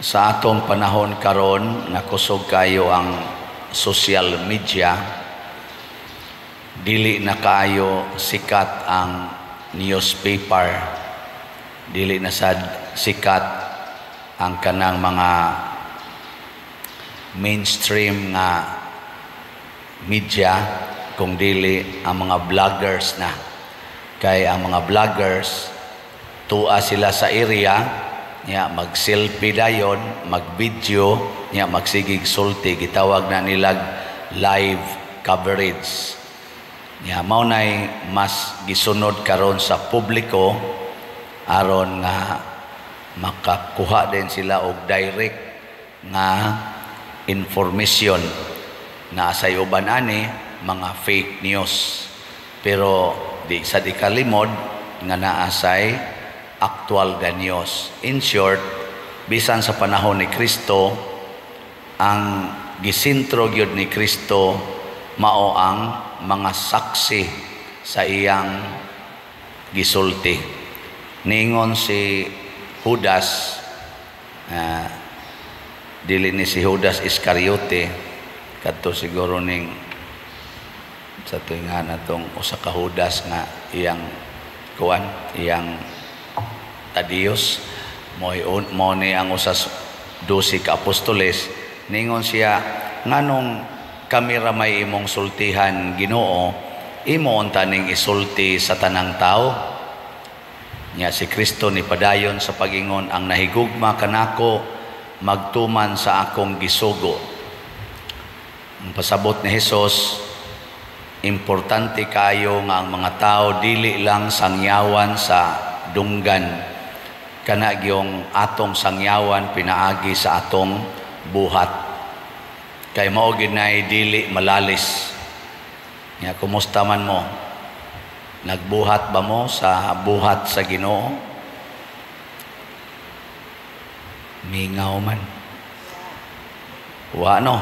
Sa atong panahon karon nga kusog kayo ang social media, dili na kaayo sikat ang newspaper, dili na sad sikat ang kanang mga mainstream nga media, kung dili ang mga vloggers na. Kay ang mga vloggers, tua sila sa area nya, mag-selfie dayon, mag-video nya, magsigig sulti. Gitawag na nilag live coverage. Nya mao nay mas gisunod karon sa publiko aron nga makakuha din sila og direct nga information na sa uban ani mga fake news, pero di sa di kalimod nga naa say actual nga news. In short, bisan sa panahon ni Kristo, ang gisintro gyud ni Kristo mao ang mga saksi sa iyang gisulti. Ningon si Judas, dili ni si Judas Iscariote, kadto siguro ning sa tuwing natong usa ka Judas nga iyang kuan, iyang Tadios, mo ni ang usas 12 ka apostoles. Ningon siya, "Nganong kami ra may imong sultihan, Ginoo? Imo unta ning isulti sa tanang tao?" Nya si Kristo ni padayon sa pagingon, "Ang nahigugma kanako magtuman sa akong gisugo." Ang pasabot ni Hesus, importante kayo nga ang mga tao dili lang sangyawan sa dunggan, kana gyung atong sangyawan pinaagi sa atong buhat, kay mao gid nay dili malalis. Nya kumusta man mo? Nagbuhat ba mo sa buhat sa Ginoo? Mingaw man. Wa, no?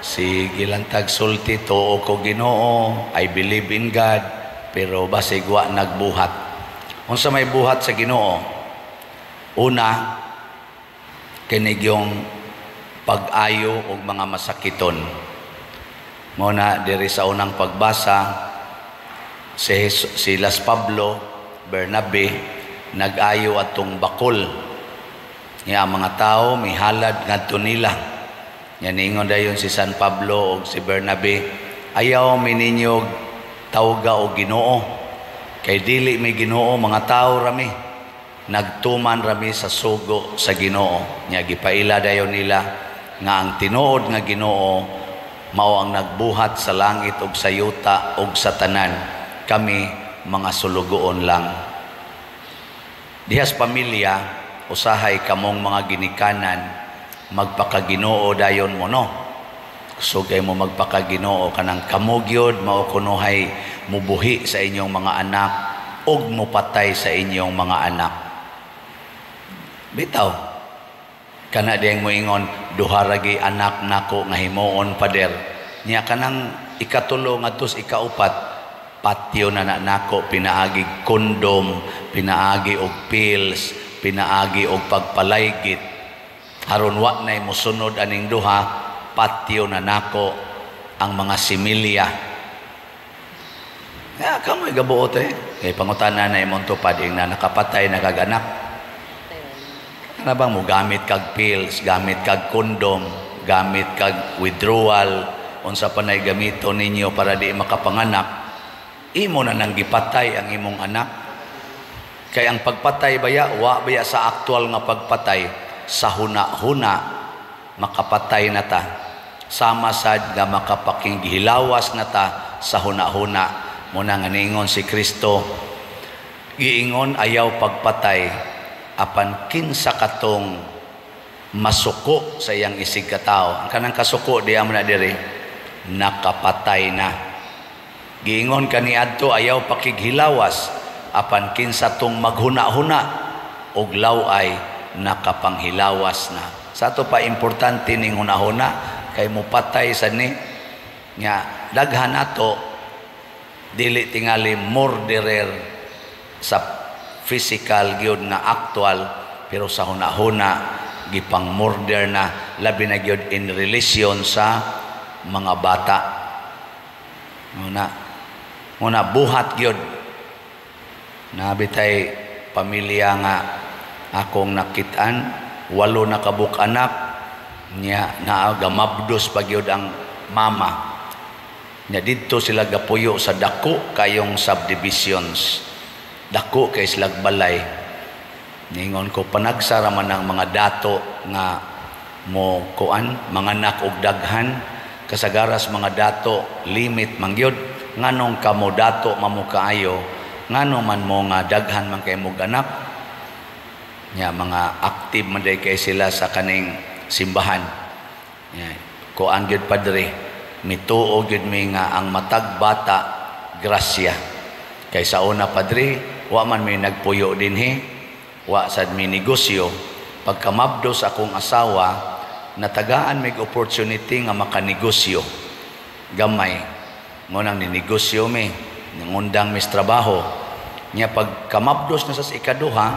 Sige lang tag sulti, "Tuo ko Ginoo, I believe in God," pero basig wa nagbuhat. Unsa may buhat sa Ginoo? Una, kini yung pag-ayo og mga masakiton. Mao na diri sa unang pagbasa, si Las Pablo, Bernabe, nag-ayo atong bakol. Nga ang mga tao mihalad ngadto nila. Nya niingon dayon si San Pablo og si Bernabe, "Ayaw mi ninyo tawga og Ginoo. Kay dili mi Ginoo, mga tao rami. Nagtuman rami sa sugo sa Ginoo." Nya gipaila dayon nila nga ang tinuod nga Ginoo mao ang nagbuhat sa langit ug sa yuta ug sa tanan. Kami mga sulugoon lang. Dihas pamilya, usahay kamong mga ginikanan magpakaginoo dayon mo, no? Sugay mo magpakaginoo, kanang kamo gyud mao kunuhay mubuhi sa inyong mga anak ug mupatay sa inyong mga anak. Bitaw. Kana diyang moingon, "Duha ra gyud anak nako nga himuon, pader." Nya kanang ikatulo ngadto sa ikaupat, patyo na na nako pinaagi kondom, pinaagi og pills, pinaagi og pagpalaygit. Aron wa nay mosunod aning duha, patyo na nako ang mga similya. Ya, kamoy gabuot eh. Kay pangutana na imong tupad, ing na nakapatay na kag anak. Kana bang mo gamit kag pills, gamit kag kondom, gamit kag withdrawal, unsa pa nay gamito ninyo para di makapanganak, imo na nang gipatay ang imong anak. Kay ang pagpatay baya, wa baya sa aktual nga pagpatay, sa huna-huna makapatay na ta. Sama sad nga makapakinghilawas na ta sa huna-huna. Muna nga niingon si Kristo, giingon ayaw pagpatay, apan kinsa katong masuko sa iyang isig katao. Ang kanang kasuko diya mo na diri, nakapatay na. Giingon kaniadto ayaw pakighilawas, apan kinsa tong maghuna-huna og law-ay, nakapanghilawas na. Sa ato pa importante ning hunahuna kay mupatay sa ni nga daghan nato dili tingali murderer sa physical gyud nga actual, pero sa hunahuna gipang murder na, labi na gyud in relation sa mga bata. Muna buhat gyud. Nabitay pamilya nga akong nakitaan, walo na kabuk anak niya, naa gamabdos pa gyud ang mama nya. Didto sila gapuyo sa dako kayong subdivisions, dako kay sila balay. Ningon ko, panagsara man ang mga dato nga mo kuan manganak og daghan. Kasagaras mga dato limit man gyud. Nganong kamo dato mamo kaayo, ngano man mo nga daghan man kay mog anak nya? Mga active man day kay sila sa kaning simbahan nya. Kuan gyud, padre, mituo gyud mi nga ang matag bata grasya. Kay sa una, padre, wa man mi nagpuyo dinhi, wa sad mi negosyo. Pagkamabdos akong asawa, natagaan mig opportunity nga makanegosyo gamay. Mo nang ninegosyo mi, nangundang mis trabaho nya. Pagkamabdos na sa ikaduha,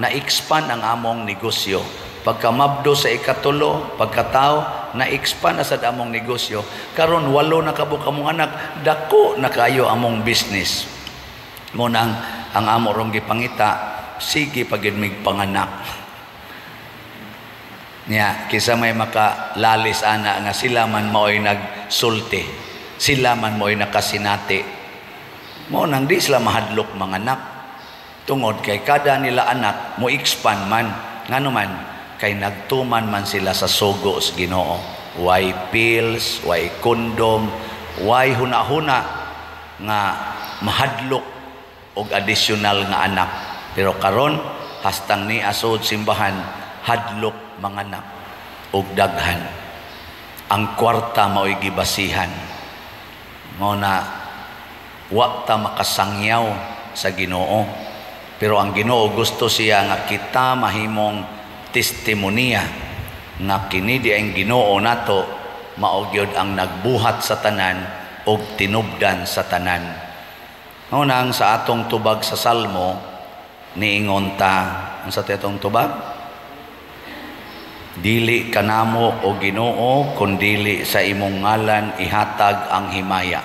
na-expand ang among negosyo. Pagkamabdos sa ikatulo, pagkatao, na-expand na sad among negosyo. Karon walo na kabuk among anak, dako na kayo among business. Mo nang ang amo rong gipangita, sige pagid mig panganak niya, kisa may makalalis ana nga sila man mao'y nagsulti, sila man mao'y nakasinati. Mo nang di sila mahadlok manganak tungod kay kada nila anak mo expand man. Ngano man? Kay nagtuman man sila sa sugo sa Ginoo. Way pills, way condom, way huna-huna nga mahadlok og additional nga anak. Pero karon, hastang ni asod simbahan, hadlok manganak og daghan. Ang kwarta mao'y gibasihan. Mao na wa ta makasangyaw sa Ginoo. Pero ang Ginoo, gusto siya nga kita mahimong testimonya nga kini di ang Ginoo nato, mao gyud ang nagbuhat sa tanan og tinubdan sa tanan. Mao nang sa atong tubag sa Salmo, niingon ta, unsa ta atong tubag? "Dili kanamo, o Ginoo, kundili sa imong ngalan ihatag ang himaya."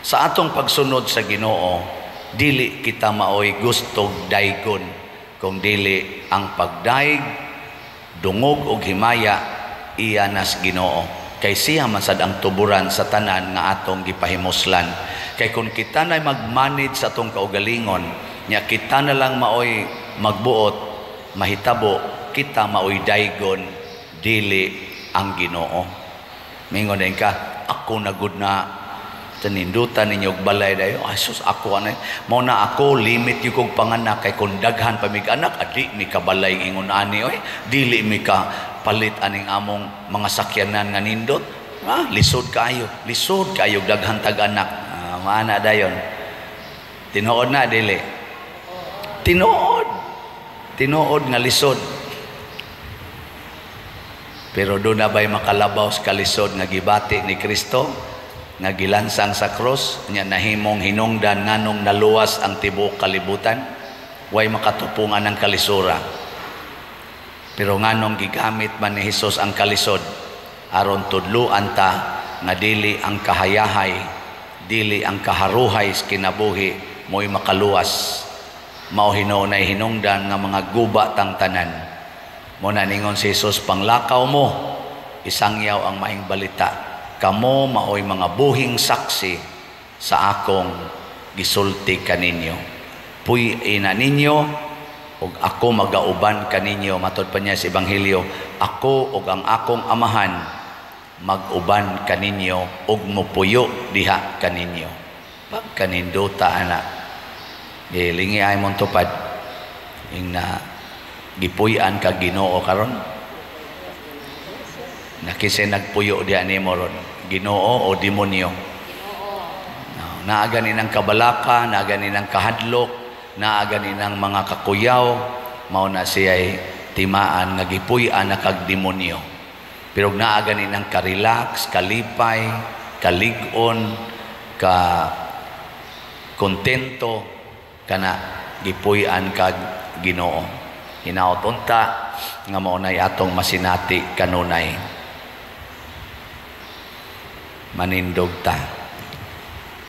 Sa atong pagsunod sa Ginoo, dili kita maoy gustog daygon, kung dili ang pagdaig, dungog og himaya iya nas Ginoo. Kay siya man sad ang tuburan sa tanan nga atong gipahimuslan. Kay kung kita na mag-manage sa atong kaugalingon, nya kita na lang maoy magbuot, mahitabo kita maoy daygon, dili ang Ginoo. Mingon din ka, "Ako na gud na tanindutan ninyo og balay dayo. Ay sus, ako anay." Mao na ako limit yung kog panganak, kay kung daghan pa mig anak, adi mi kabalay ingon ani oy, dili mi ka palit aning among mga sakyanan nga nindot. Ah, lisod kaayo, lisod kaayo daghan tag anak. Ah, maana dayon. Tinuod na dili? Tinuod. Tinuod nga lisod. Pero doon na ba'y makalabaw sa kalisod nga gibati ni Kristo, nga gilansang sa krus, nya nahimong hinungdan nganong naluwas ang tibuok kalibutan? Way makatupungan ang kalisura. Pero nganong gigamit man ni Hesus ang kalisod? Aron tudluan ta nga dili ang kahayahay, dili ang kaharuhay sa kinabuhi mo'y makaluwas. Mao hinuonay hinungdan nga mga guba tang tanan. Mo na ningon si Jesus, "Panglakaw mo, isangyaw ang maing balita. Kamo maoy mga buhing saksi sa akong gisulti kaninyo. Puy-i na ninyo ug ako magauban kaninyo." Matod pa niya sa Ebanghelyo, "Ako ug ang akong Amahan mag-uban kaninyo ug mupuyo diha kaninyo." Pagkaninduta ana. Gilingi ay mong tupad. Ing na gipuy-an ka Ginoo karon. Nakisay nagpuyo diha nimo ron, Ginoo o demonyo? No, naa gani ng kabalaka, naa gani ng kahadlok, naa gani ng mga kakuyaw, mao na siya'y timaan nga gipuy-an na kag demonyo. Pero naa gani ng ka-relax, kalipay, kalig-on, ka kontento, kana gipuy-an kag Ginoo. Hinaot unta nga mao nay atong masinati kanunay. Manindog ta.